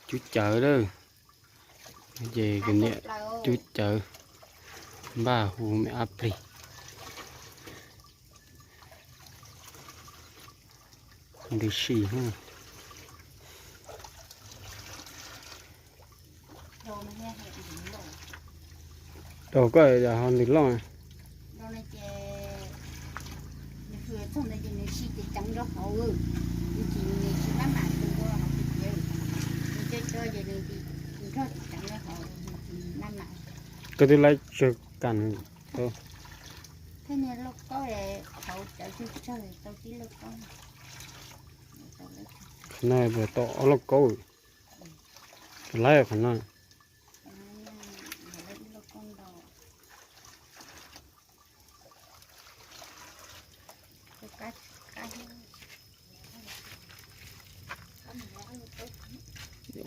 Cub cawv lawm, ces kuv niam cub cawv, npaj hu me ab plig. Ntws si. Rau koj ho ntws loj. Koj twb laib tsawg kas. Qhov no puas tau ob lauj kaub? Laib qhov no.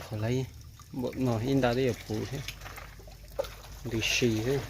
Qhov laib npaum no ib nta twb yuav puv thiab, ntws si thiab.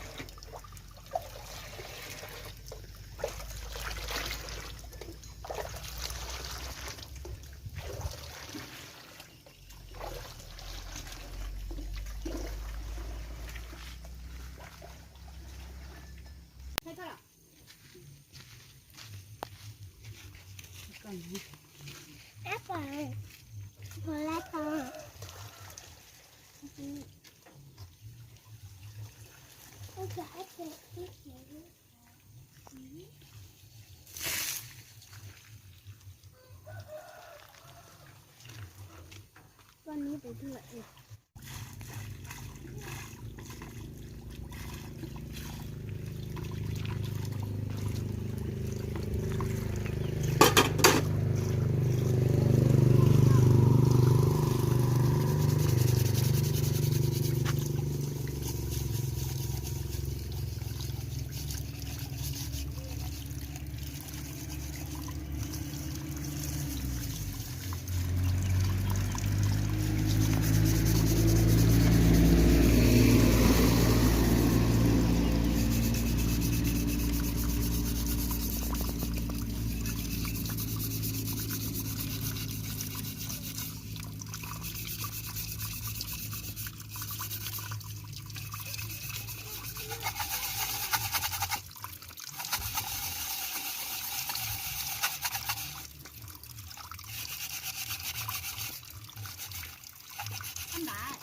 Ab ntais,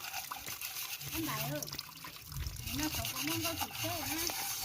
ab ntais, no thaum kawg muaj nkauj tim teb na.